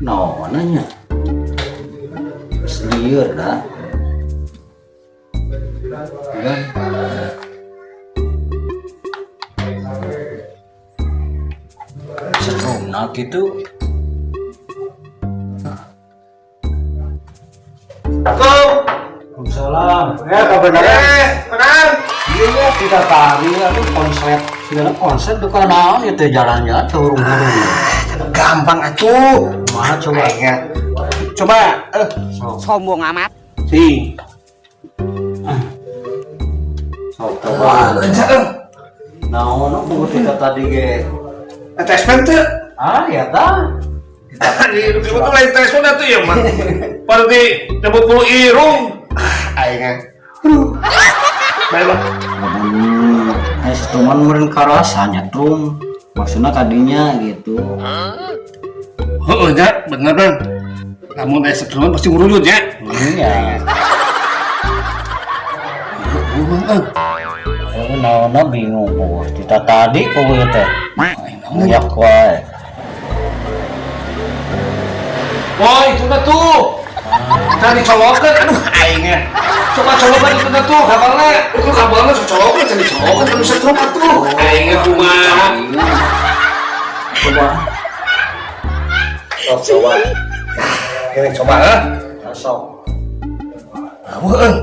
No, nanya. Geus lieur dah. Kan? Setrumna gitu. Waalaikumsalam. Eh, kebenaran. Eh, tenang. Iya, kita tadi aduh konslet. Segala konslet duka naon ieu teh jalan-jalan teh hurung-hurung. Gampang atuh. Kumaha coba? Aing. Coba eh Sok, Sombong amat. Si. Sok coba. Eh, Naon buku kita tadi ge? Tes teu. Ah, ya tah. Di itu lain tes atuh ya mah. Berarti nyebut bulu irung. Aing. Aduh. Baiklah. Eh, setruman meureun karasanya trum. Maksudnya kadinya gitu. Heeh, nya, bener bang. Lamun aya setruman pasti nguruyut ya. Iya. Heeh, Bang, eh. Eh, naonna bingung bos. Kita tadi pokoknya teh. Muyak wae. Oh, itu dah tuh. Tadi dicolokan, aduh aing ya. Coba colokan itu dah tuh kabelnya. Itu kabelnya sok colokan, can dicolokan terus setrum atuh. Aing nya kumaha. Coba. Sok coba. Ini coba eh. Sok. Heeh.